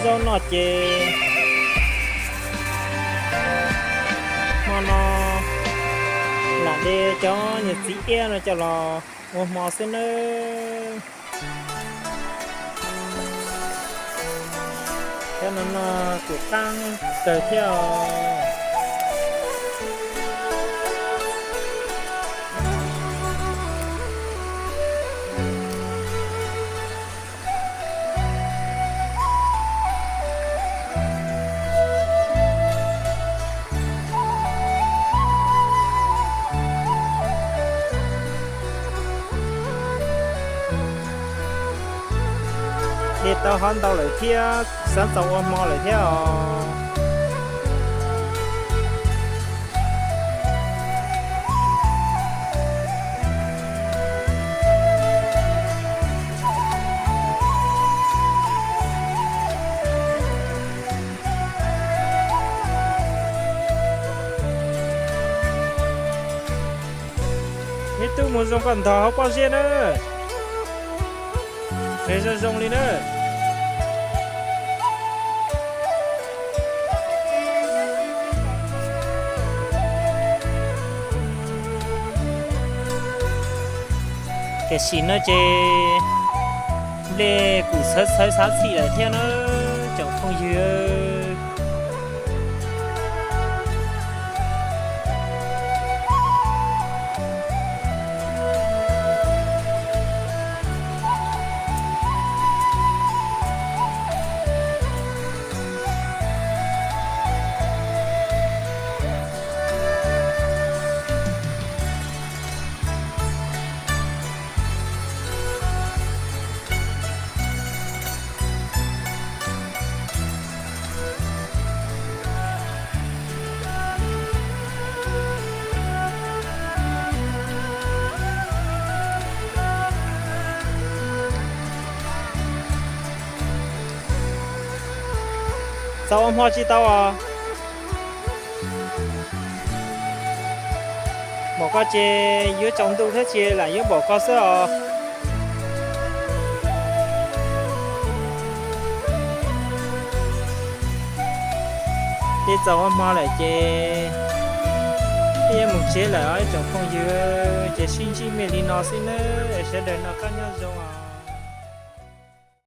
Zaub noj ces hmo no lam de cov niag txiv iab no coj los ua hmo xwb nawb. Cov no no kuj qab kawg thiab os. De tau hov ntau lawm thiab, sawv txaus ua hmo lawm thiab os. Neb tub mus zoo koj ntog hauv pob zeb na. Zoo zoo li na. Tam sim no ces nplej kuj txhawv txhawv xav txhij lawm thiab na, tsoom phooj ywg. Txaus ua hmo tsis tau os? Npaum koj ces yuav tsaus ntuj thiab ces lam yuav npaum koj xwb os. Ces txaus ua hmo lawm ces peb yuav mus tsev lawm os ib tsoom phooj ywg, ces sib ntsib me li no xwb nawb, sawv daws noj qab nyob zoo os.